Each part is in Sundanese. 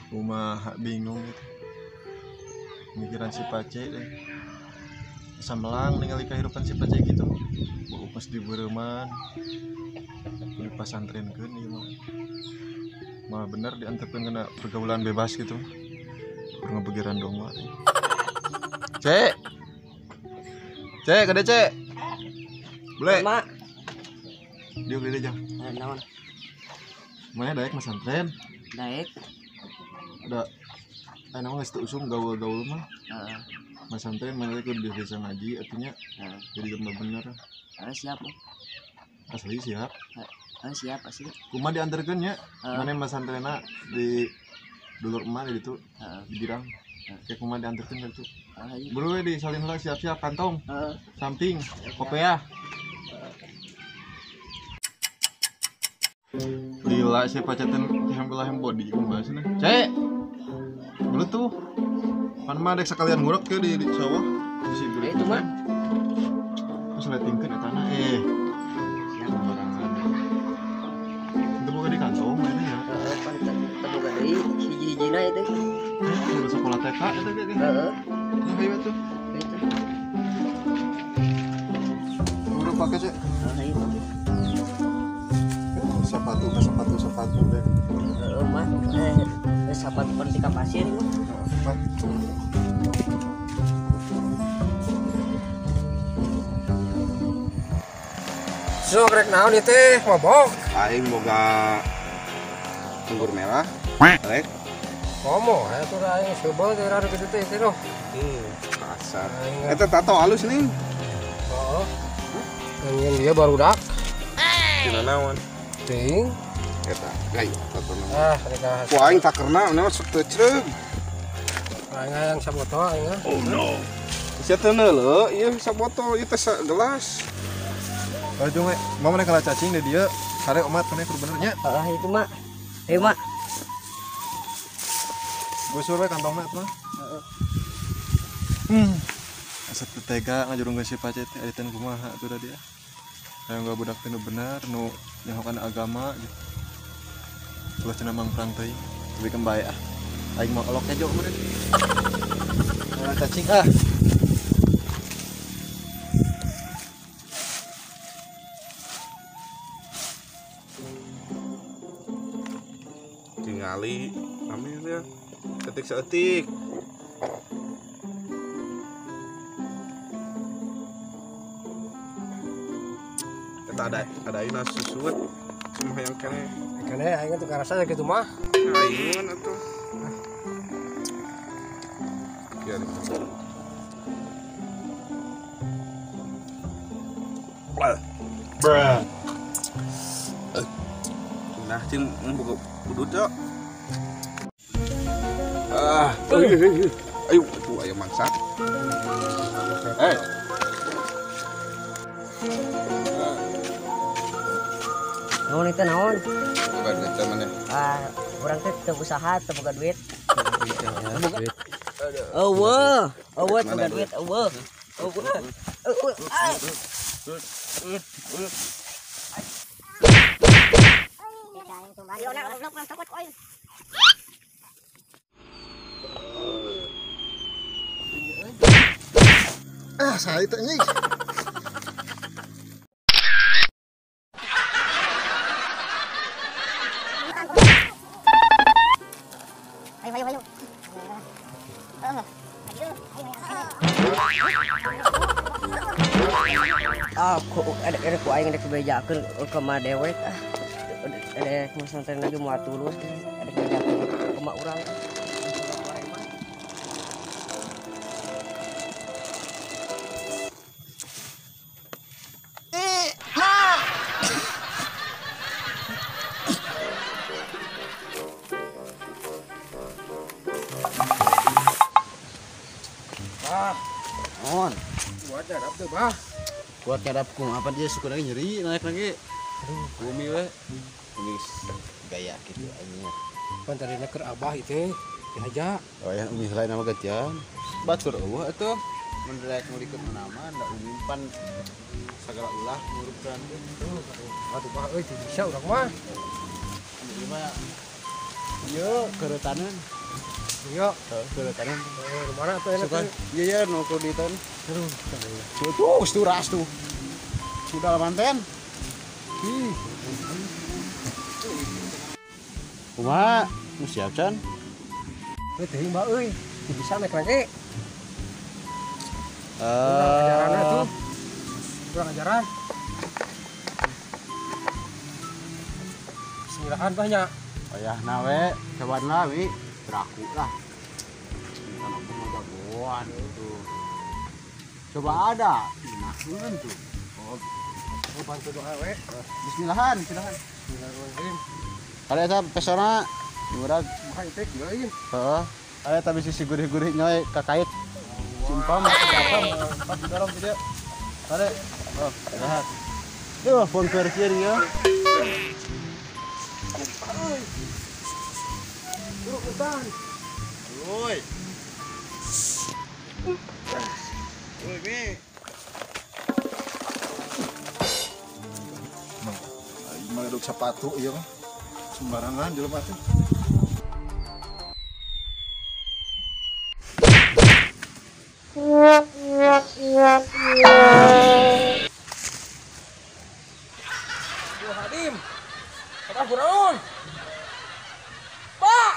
Kumaha bingung gitu. Mikiran si Pace deh. Asa melang ningali kehidupan si Pace gitu. Bau pas di beureman. Di pasantrenkeun ieu mah. Malah bener diantepkeun kana pergaulan bebas gitu. Keur ngabegeran domba. Cek. Cek, kade cek. Bule. Mak. Diuk di dieu jang. Naon? Mana daek masantren? Daek. Ada aya mah geus teu usum gaul-gaul mah. Heeh. Masantren mana teh kudu bisa ngaji artinya jadi tambah bener. Heeh, siap. Asli siap. Heeh, siap asli. Kumaha diantarkeun nya? Mana masantrena di dulur emak di ditu. Di Girang. Kayak kumaha diantarkeun ka ditu. Buru we disalin heula siap-siap kantong. Samping, kopiah. Lila si pacetan hem body kumaha cenah. Cek. Bulu tuh. Pan mah dek sekalian ngurek ke di sawah. Si bulu itu mah. Terus letingkeun eta na Sembarangan. Itu boga di kantong mana ya? Heeh, pan teu boga deui hiji-hijina itu. Udah sekolah TK eta ge. Heeh. Nah, hayu atuh. Itu. Udah pake cek. Heeh, hayu. Sepatu sepatu sepatu deh. Heeh, mah. Sepatu pan tika pasir mah. Sok rek naon ieu teh mabok. Aing boga anggur merah. Rek. Komo atuh aing seubeuh teh rada kitu teh teh. Kasar. Eta tato halus nih. Heeh. Yang dia barudak. Tina naon? Ting. Eta gaya tato naon. Ah, mereka. Ku aing takerna mah sok teu creug. Aing hayang sabotol aing. Oh no. Sia teu neuleuh ieu sabotol ieu teh sagelas. Aduh, we. Mama mana kalah cacing deh dia. Sare omat mana kudu bener nya. Heeh, itu mak. Ayo mak. Gusur we kantongna atuh. Heeh. Asa teu tega ngajurungkeun si Pace teh ari teh kumaha atuh da dia. Hayang budak teh nu bener nu nyaho kana agama gitu. Ulah cenah mangprang teuing. Tapi kan bae ah. Aing mah olok kejo meureun. Kalah cacing ah. Tingali amin ya. Ketik seetik. Eta ada ina susut semua yang kene. Kene aing teh karasa kitu mah. Aing atuh. Ya. Bruh. Nah, cing buka udut ya. Ah, ayo, tuh ayo mangsa. Naon itu naon? Boga duit teh mana? Ah, urang teh teu usaha, teu boga duit. Boga. Eueuh, eueuh teu boga duit, eueuh. Eueuh. Eueuh. Ah, saya itu anjing. Ayo, ayo, ayo. Ah, ku ada ku aing rek bejakeun ka ma dewek ah. Ada masantren lagi mau tulus, ada bejakeun ka ma urang. On. Buat nyarap tuh, bah. Buat nyarap ku apa dia suka lagi nyeri naik lagi. Aduh, bumi we. Bumi gaya gitu anjing. Pan tadi keur abah itu dihaja. Oh ya, umi lain nama gantian. Batur eueuh atuh. Mun rek ngulikeun nama da umi pan sagala ulah ngurupkeun teh. Aduh, bah euy bisa urang mah. Umi mah Yo keuretaneun. Yo keuretaneun. Mana atuh enak. Iya ya nu kreditan. Aduh, tuh tuh ras tuh. Sudah manten. Ih. Kumaha? Nu siap can? Euy teuing mbak euy, teu bisa naik lagi. Kurang ajaran tuh. Kurang ajaran. Bismillahan banyak. Ayah nawe, cobaan lah wi, beraku lah. Kan aku mau jagoan gitu. Coba ada, nah tuh. Oh, bantu doa we. Bismillahan, bismillahan. Bismillahirrahmanirrahim. Kalau eta pesona murag mah itu kieu. Heeh. Aya tapi sisi gurih-gurih nyoy kakait. Simpam, simpam, dorong tidak. Tarik. Oh, sehat. Duh, pon kieu ya. Turuk hutan. Woi. Woi, Mi. Mang, aing mah duk sepatu ieu mah. Sembarangan jelema teh. Yo Hadim. Apa kunaon? Pak.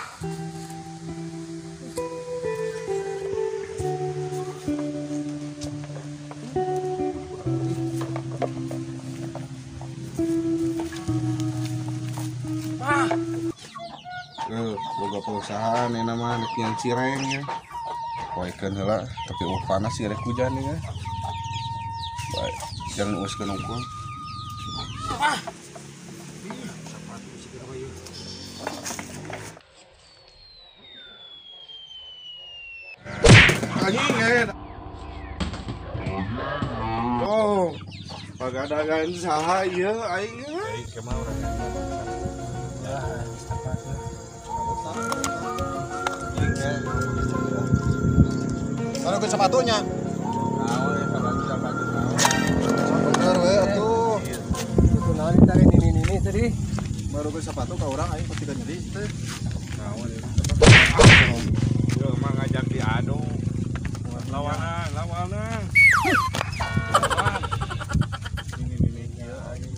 Pak. Boga perusahaan ini mah rek yang cireng ya. Poekeun heula tapi eueuh panas sih rek hujan ya. Baik, jangan uskeun unggul. Ah. Anjing eh. Oh, pagadagan saha ieu aing. Aing kumaha urang. Ya, sepatu. Kalau ke sepatunya. Naon ya sepatu naon. Bener we atuh. Itu naon tadi ini tadi. Baru ke sepatu ka urang aing pasti nyeri teh. Naon ya. Yo mah ngajak diadu. Lawanan, lawanan. Lawan. Ini ya aing.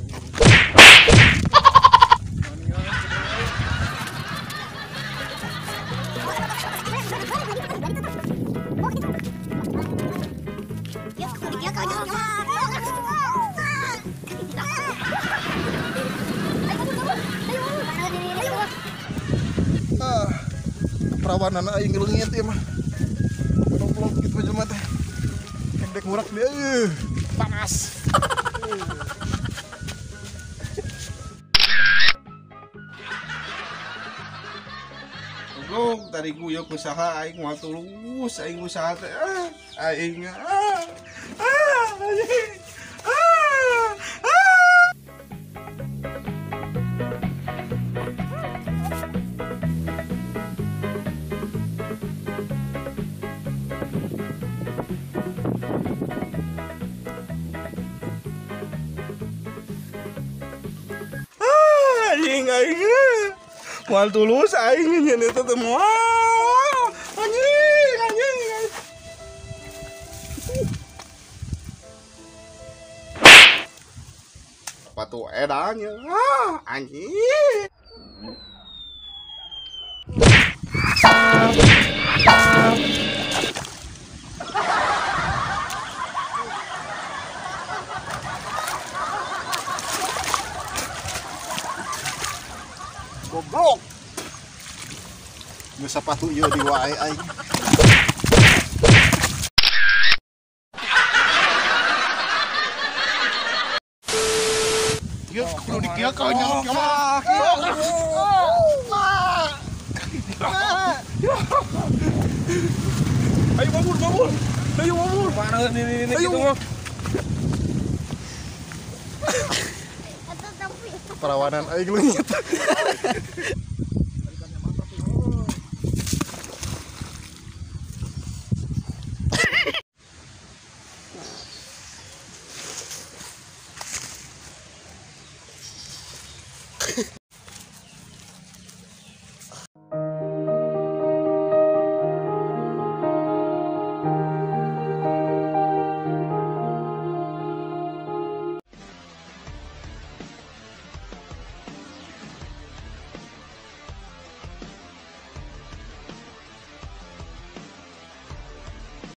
Ah, perawanan aing leungit ieu mah. Goblok kitu jelema teh. Pendek murak dia panas. Goblok tadi guyok usaha aing moal tulus aing usaha teh ah aing ah ah anjing ah ah. Ah, anjing aing moal tulus aing nyeun eta teh moal anjing anjing. Sepatu edan ya ah anjing. Goblok. Geus sepatu ieu di wae aing. Ieu kudu dikieu ka nyolok nyolok. Ayo bangun bangun. Ayo bangun. Mana ini gitu mah. Perawanan aing leungit.